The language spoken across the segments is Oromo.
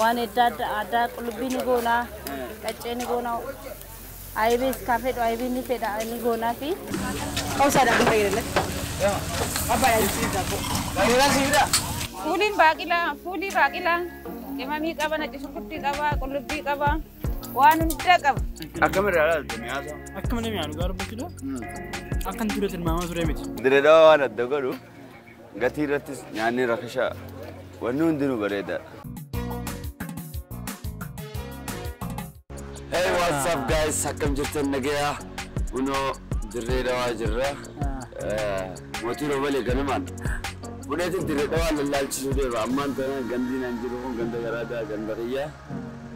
Waan adda addaa qullubbii ni goonaa, qaccee ni goonaa, ayibees kan fedhu ayibii ni fedha ni goonaa fi. Fuuliin baaqilaa, fuulii baaqilaa, qimamii qaba, nacci shunkurtii qaba, qullubbii qaba, waan hunda qaba. Akkamirraa ilaalte mi'aasa? Akka malee mi'aa dhugaa dubbachuudha. Akkan ture tilmaamaa ture miti. Dirree waan adda godhu gatii irrattis nyaanni rakashaa wanni hundinuu bareedaadha. Hey, what's up guys? Akkam jirtan nagayaa? Kunoo Dirree Dhawaa jirra. Mootii Roobalee ganamaan. Buneetiin Dirree Dhawaa lallaalchisuu deema. Ammaan tana gandi naan jiru kun ganda garaadaa ganda qiyyaa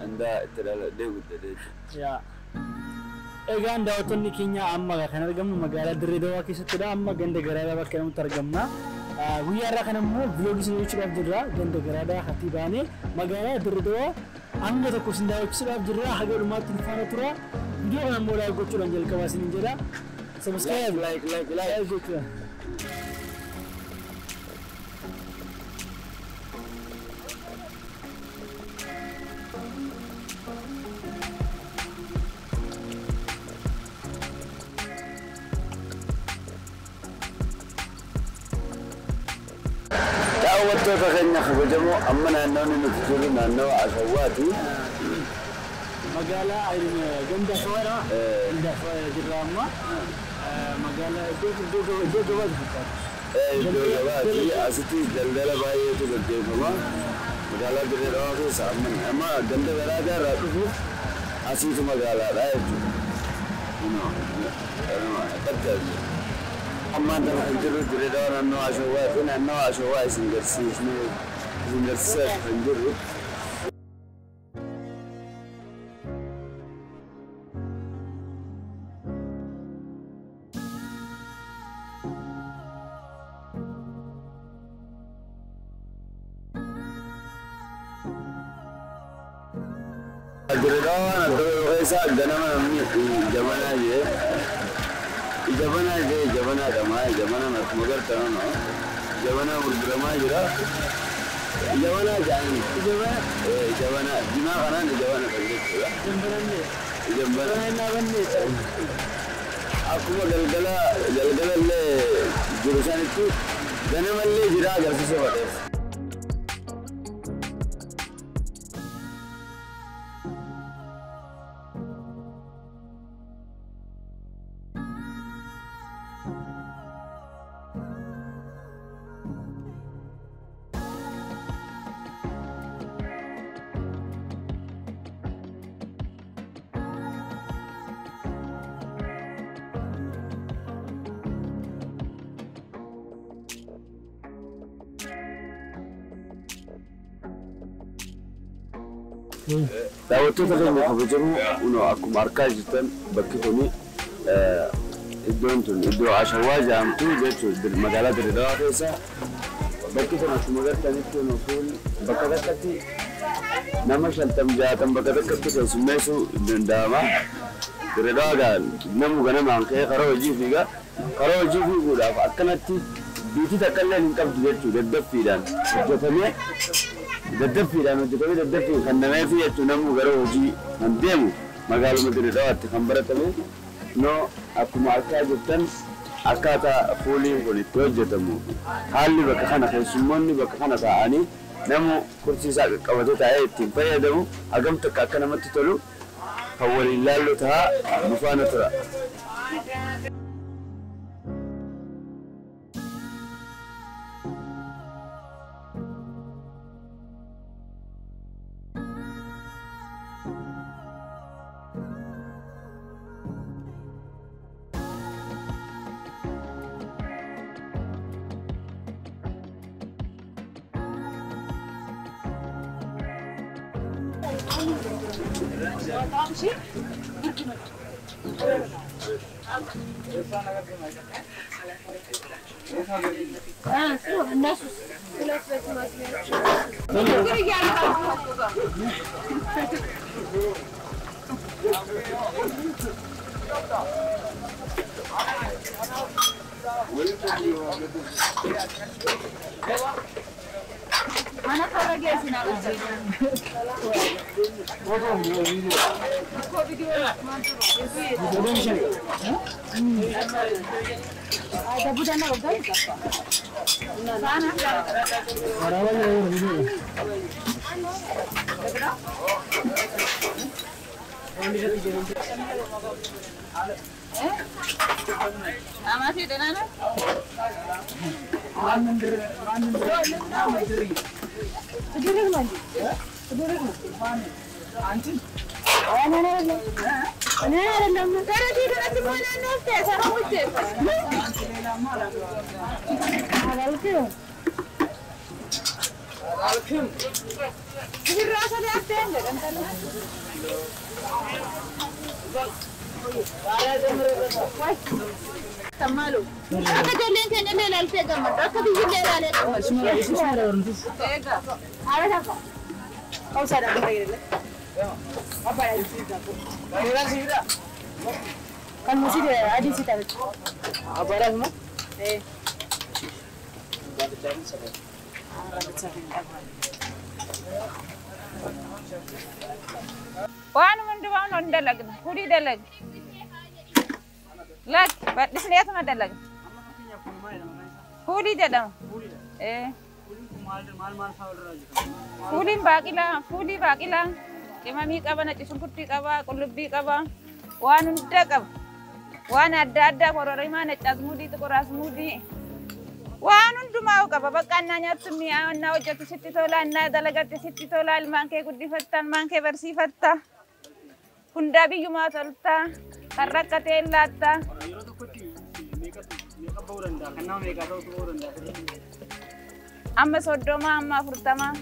ganda itti dhaladhee guddadhee jechuudha. Egaan daawwattoonni keenya amma kan argamnu magaalaa Dirree Dhawaa keessattidha. Amma ganda garaadaa bakka jedhamutti argamna. Guyyaa irraa kana immoo vlogii isin gochuudhaaf jirra. Ganda garaadaa hatii baanee magaalaa Dirree Dhawaa hanga tokko isin daawwachiisuudhaaf jirra. Haga dhumaatti nu faana tura. Viidiyoo kana immoo like gochuudhaan jalqabaa isiniin jedha. Subscribe, like, like, like gochuudhaan. Daawwattoota keenya kabajamoo amma naannoonni nuti jirru naannawa Ashawwaati. Magaalaa ganda Ashawaadha. Ganda Ashawaa jirra amma. Magaalaa iddoo iddoo gabaatu fakkaata. Iddoo gabaati. Asitti daldala baay'eetu gaggeeffama. Magaalaa Dirree Dhawaa keessa amma amma ganda garaagaa irraa dhufu asiitu magaalaadha jechuudha. Ammaan tana kan jirru Dirree Dhawaa naannoo Ashawwaati. Naannoo Ashawwaa isin garsiisnee isin garsiisaa kan jirru. Dirree Dhawaa keessa ganama namni jabanaa jee jabanaa jee jabanaa dhamaa jabanaan akkuma gartan jabanaa gurguramaa jira. Jabanaa jedhanii jabanaa jimaa kanaan jabanaa kan jechuudha. Jabanaa akkuma galgala galgalallee jiru sanitti ganamallee jira agarsiisa godheef. Daawwattoota keenya kabajamoo kunoo akkuma argaa jirtan bakki kuni iddoon tun iddoo Ashawwaa jedhamtu jechuudha magaalaa Dirree Dhawaa keessa. Bakki kun akkuma gartanitti fuul bakka takkatti nama 50-60 bakka takkatti keessummeessuu danda'ama. Dirree Dhawaa namu ganamaan ka'ee karaa hojii fiiga. Karaa hojii fiiguudhaaf akkanatti biitii takka illee hin qabdu jechuudha daddaffiidhaan hojjetamee. Daddaffiidhaan hojjetamee daddaffiin kan nameefi jechuun namni gara hojii kan deemu magaaluma Dirree Dhawaatti kan baratame noo akkuma argaa jirtan akkaataa fuuliin kun itti hojjetamu haalli bakka kana keessummoonni bakka kana taa'anii namu kursii isaa qaqqabatee taa'ee ittiin fayyadamu hagam takka akka namatti tolu kan waliin laallu ta'a nu faana tura. Mana korra geessinaa qabdi. Akka ijoolleen keenya illee ilaaltee gammaddu akka biyyi illee ilaalee gammaddu. Kan musii adii si taphatu. Waan hundumaa hin dalagna, fuudhii dalagna. Lakki bal'isneetuma dalagna. Fuulii jedhama. Fuuliin baaqilaa, fuulii baaqilaa, qimamii qaba, naqi shunkurtii qaba, qullubbii qaba, waan hunda qaba. Waan adda addaa kororimaa, nacci asmuudii, xiqur asmuudii. Waan hundumaa qaba. Bakka annaa nyaattu mi'aa, annaa hojjetu sitti tola, annaa dalagatte sitti tola, ilmaan kee guddifatta, ilmaan kee barsiifatta. Hundaa biyyumaa tolta, kan rakkatee hin laatta. Amma 30, amma 40.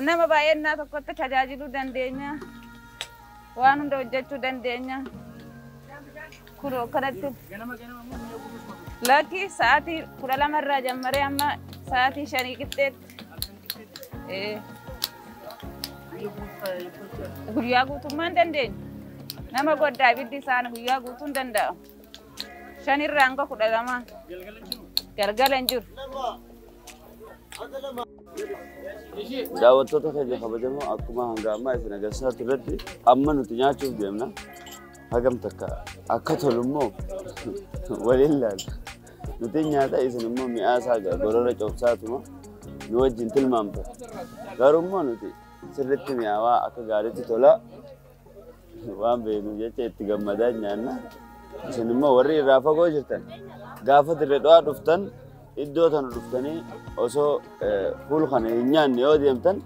Nama baay'ee tokkotti tajaajiluu dandeenya. Waan hunda hojjechuu dandeenya. Kunoo kanatti. Lakki sa'aatii 12 irraa jammaree amma sa'aatii 5 qixxeetti. Guyyaa guutummaa hin dandeenyu. Nama goddaa ibiddi isaan guyyaa guutuu hin danda'amu. 5 irraa hanga 12. Galgala hin jiru. Daawwattoota keenya kabajamoo akkuma hanga ammaa isin agarsiisaa turretti amma nuti nyaachuuf deemna. Hagam takka akka tolu immoo waliin ilaalla. Nuti nyaata isin immoo mi'aa isaa gorora cobsaatuma nu wajjin tilmaamta. Garuu immoo nuti sirriitti mi'aawaa akka gaariitti tola waan beeknu jecha itti gammadaa nyaanna. Isin immoo warri irraa fagoo jirtan gaafa dirree dhawaa dhuftan iddoo tana dhuftanii osoo fuul kana hin nyaanne yoo deemtan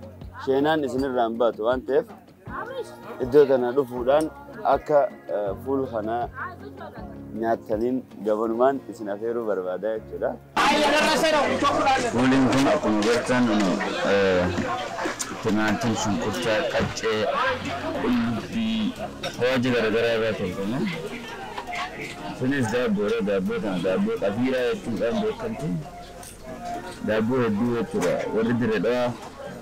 sheenaan isinirraa hin baatu waan ta'eef iddoo tana dhufuudhaan akka fuul kana nyaattaniin gabanumaan isin afeeruu barbaada jechuudha. Fuuliin kun akkuma beektan timaatiin, shunkurtaa, qaccee, qullubbii, hojii garaagaraa irraa tolfama. Kunis daabboodha. Daabboo kana daabboo qafiiraa jechuudhaan beekamti. Daabboo hedduu jechuudha. Warri dirree dhawaa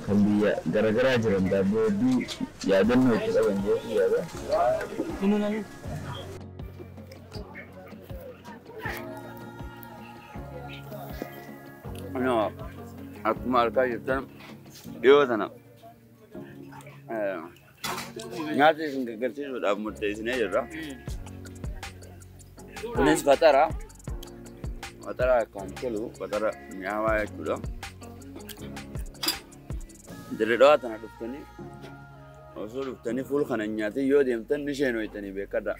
kan biyya garaagaraa jiran daabboo hedduu yaadannoo itti qaban jechuu yaada. Akkuma argaa jirtan dhiyoo tana nyaata isin gargaarsiisuudhaaf murteessinee jirra. Kunis fatara. Fatara akkaan tolu, fatara mi'aawaa jechuudha. Dirree dhawaa tana dhuftanii osoo dhuftanii fuul kana hin nyaatin yoo deemtan ni sheenoytanii beekadha.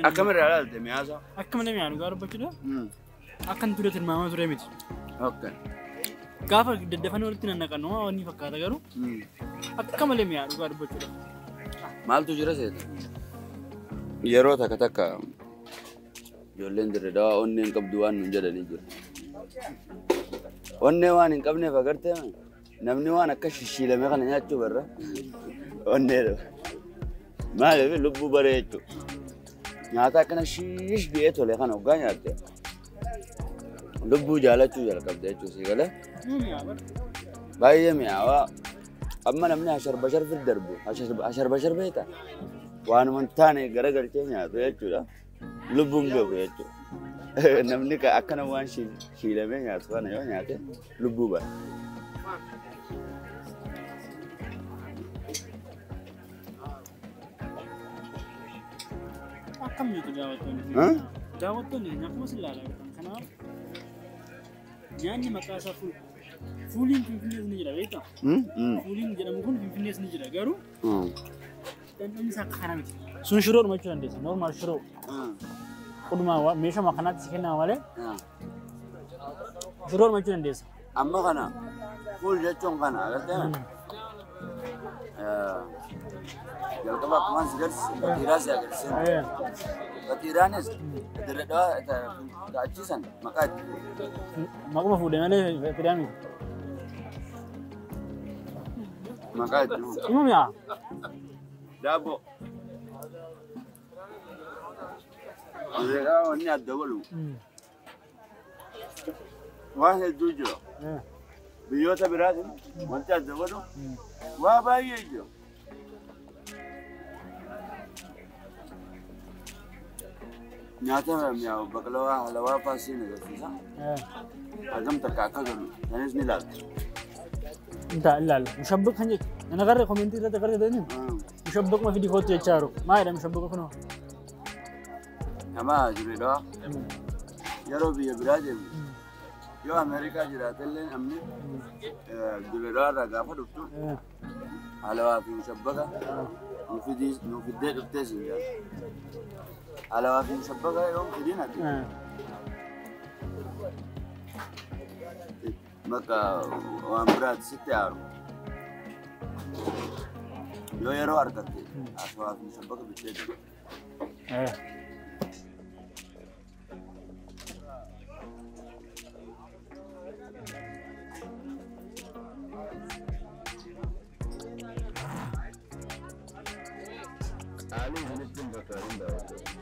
Akkamirraa ilaalte mi'aasaa? Akka malee mi'aa dhugaa dubbachuudha. Akkan ture tilmaamaa ture miti. Gaafa daddafanii walitti nannaqannu waan inni fakkaata garuu akka malee mi'aa dhugaa dubbachuudha. Maaltu jira seeta? Yeroo takka takka ijoolleen dirree dhawaa onnee hin qabdu waan nuun jedhanii jiru. Onnee waan hin qabneef agartee namni waan akka shishiilame kana nyaachuu barra onnee dhaba. Maaliif lubbuu baree jechuudha. Nyaata akkana shiish biyee tole kana hoggaa nyaatte lubbuu jaalachuu jalqabde jechuudha si galee. Baay'ee mi'aawaa. Amma namni hasharbashar fid darbu. Hasharbashar beektaa? Waanuma hin taane garagalchee nyaatu jechuudha. Lubbuun beeku jechuudha. Namni akkana waan shiilamee nyaatu kana yoo nyaate lubbuu bara. Akkam nyaatu daawwattoonni? Daawwattoonni akkuma isin ilaalaa jirtan kanaaf nyaanni maqaa isaa fuuliin Finfinnees ni jira beektaa? Fuuliin jedhamu kun Finfinnees ni jira garuu dhandhamni isaa akka kana miti. Sun shiroodhuma jechuu dandeessa. Normaal shiroo. Qudumaa meeshaa kanaatti si kennama malee shiroodhuma jechuu dandeessa. Amma kana fuul jechuun kana agartee jalqaba akkumaan si garsiise fatiiraa si agarsiise. Fatiiraanis dirredhaa ta'achiisan maqaa itti fuudhe. Maquma fuudhe malee fatiiraa miti. Maqaa itti fuudhe. Ima mi'a. Daabboo. Dirredhaa wanni adda godhu waan hedduu jira. Biyyoota biraatiin wanti adda godhu waa baay'ee jira. Nyaata mi'aawu baqlawaa halawaa faasii agarsiisa. Hagam takka akka galu sanis ni ilaalta. Inta ilaalla. Mushabbaq kan jechu. Nana garree komentii irratti agartee ta'anii mushabbaq ma fidi kootu jechaa jiru. Maalidha mushabbaqa kunoo? Nama jireedha. Yeroo biyya biraa deemnu yoo Ameerikaa jiraatellee namni dirreedhaa irraa gaafa dhuftu halawaa fi mushabbaqa nu fiddee dhuftee siin jedha. Halawaa fi mushabbaqa yoo hin fidin ati bakka waan biraatti sitti aaru. Yoo yeroo argatte halawaa fi mushabbaqa bittee deemta. Qaalii isinitti hin fakkaatin daawwattoota.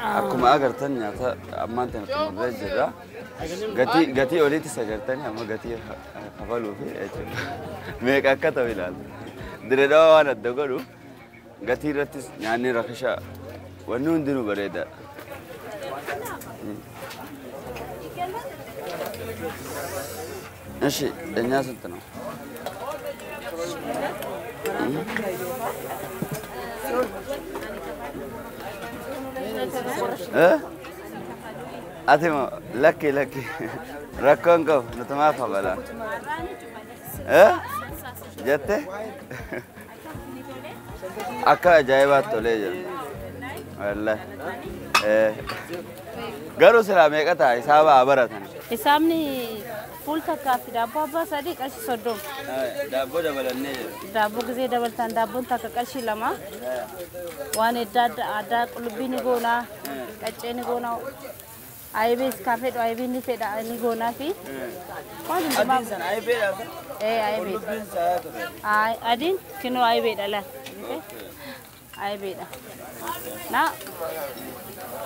Akkuma agartan nyaata ammaan tana xumurree jirra. Gatii oliittis agartanii amma gatii kafaluu fi jechuudha. Meeqa akka ta'u ilaalta. Dirreedhaa waan adda godhu gatii irrattis nyaanni rakashaa wanni hundinuu bareedaadha. እሺ ለእኛ ስንት ነው? Atimo lakki lakki rakkoon qabu nutumaa kafala. Jette akka ajaa'ibaatti tolee jira. Wallahi. Garuu silaa meeqa ta'a isaa ba'aa baratan. Isaamni fuul takkaa fi daabboo abbaa sadii qarshii 30. Daabboo dabalannee jira. Daabboo gisee dabaltan daabboon takka qarshii 2. Waan adda addaa qullubbii ni goonaa, qaccee ni goonaa, ayibees kan fedhu ayibii ni fedha ni goonaa fi waan hundumaa. Adiin sana ayibeedha. Ee ayibee. Qullubbiin isaa ture. Adiin kinoo ayibeedha laal. Ayibeedha. Na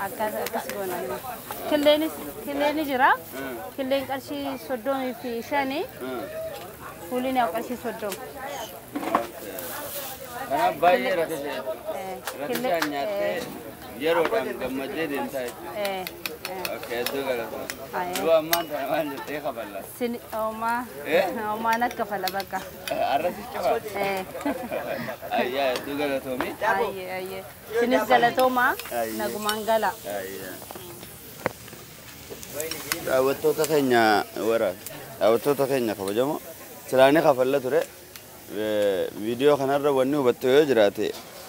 akkas goona. Killeenis killeen jira. Killeen qarshii 35. Fuuliin yaa qarshii 30. Kanaaf baay'ee rakisee. Rakisaan nyaattee yeroodhaan gammaddee deemtaa jechuudha. Okay, hedduu galatoomi. Yoo ammaan tana maal jettee kafalla? Sin homaa homaan akka fala bakka. Arrasi cufa? Ayyaa hedduu galatoomi. Ayyee ayyee. Sinis galatoomaa nagumaan gala. Daawwattoota keenya wara daawwattoota keenya kabajamoo silaanii kafalla ture viidiyoo kanarra wanni hubattu yoo jiraate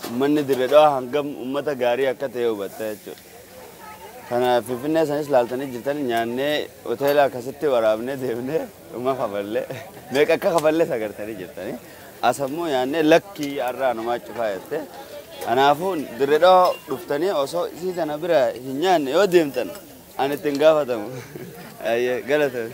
uummanni dirreedhaa hangam uummata gaarii akka ta'e hubatta jechuudha. Kana Finfinnee sanis laaltanii jirtan nyaannee hoteela akkasitti waraabnee deemnee dhuma kafallee meeqa akka kafallee sagartanii jirtanii as ammoo nyaannee lakkii har'aa numaa cufaa jette. Kanaafuu dirreedhaa dhuftanii osoo isii tana bira hin nyaanne yoo deemtan ani ittiin gaafatamu. Ayyee galatoomi.